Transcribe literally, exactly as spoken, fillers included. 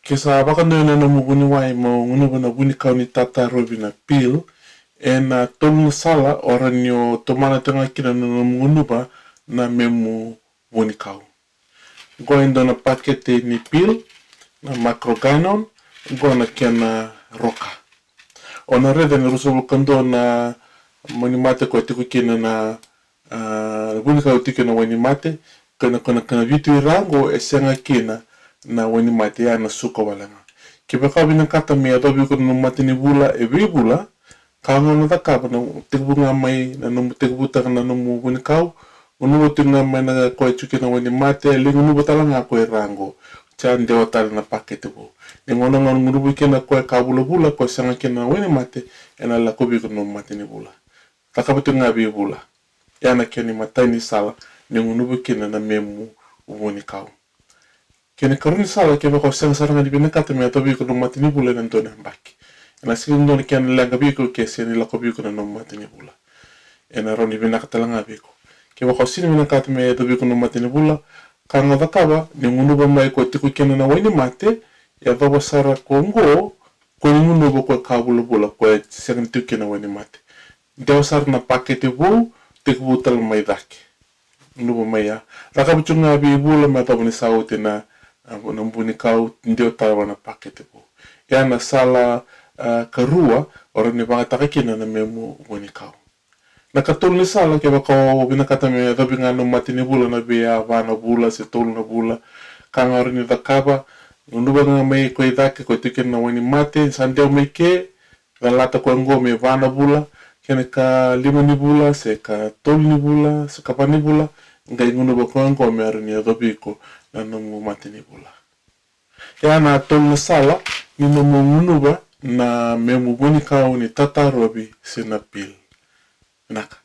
Ke sa vakadonui na nomu vuniwai mo gunuva na vunikau ni tatarovi na peel, ena tolu na sala o rawa ni o tomana tiko ga kina na nomu gunuva na memu vunikau. Qo e dua na pakete ni peel, na Macrogynon, qo na kena roka. O na raica ni ruasagavulu ka dua na wainimate ko e tiko kina na, a, vunikau tiko na wainimate, kena, kena, kena vitu i ra qo e sega kina na wainimate, ya na suka wale ga. Kevaka o vinakata me yacovi iko na nomu mate ni vula e veivula, ka o na cakava na tekivu ga mai na nomu tekivutaka na nomu vunikau, gunuva tiko ga mai na koya tiko kina wainimate, lai gunuva tale ga koya i ra qo. Sa dewa tale na pakete vou. Ni gauna ga o gunuva kina koya ka vulavula, koya sega kina na wainimate, ena lakovi iko na nomu mate ni vula. Cakava tiko ga veivula. Ya na kena imatai ni sala ni gunuva kina na memu vunikau. Kena ikarua ni sala, kevaka o sega sara ga ni vinakata me yacovi iko na nomu mate ni vula ena dua na yabaki, ena sega ni dua na kena leqa vei iko ke sega ni lakovi iko na nomu mate ni vula. Ena rawa ni vinaka tale ga vei iko. Kevaka o sega ni vinakata me yacovi iko na nomu mate ni vula, ka ga o cakava, ni gunuva mai koya tiko kina na wainimate, yacova sara ko qo, koya ni gunuva koya ka vulavula, koya sega ni tiko kina na wainimate. Dewa sara na pakete vou, tekivu tale mai cake. Gunuva mai ya. Cakava tiko ga veivula me yacova ni sa oti na, a, na vunikau, dewa tale mai na pakete vou. Ya na sala, a, karua o rawa ni vagataka kina na memu vunikau. Na katolu ni sala, kevaka o vinakata me yacovi ga na nomu mate ni vula na vei ya va na vula se tolu na vula, ka ga o rawa ni cakava, gunuva ga mai koya i cake, koya tiko kina na wainimate, sa dewa mai ke, calata koya qo me va na vula, kena ka lima ni vula, se ka tolu ni vula, se ka va ni vula, qai gunuva koya qo me rawa ni yacovi iko na nomu mate ni vula. Ya na tolu na sala ni nomu gunuva na memu vunikau ni tatarovi se na peel. Vinaka.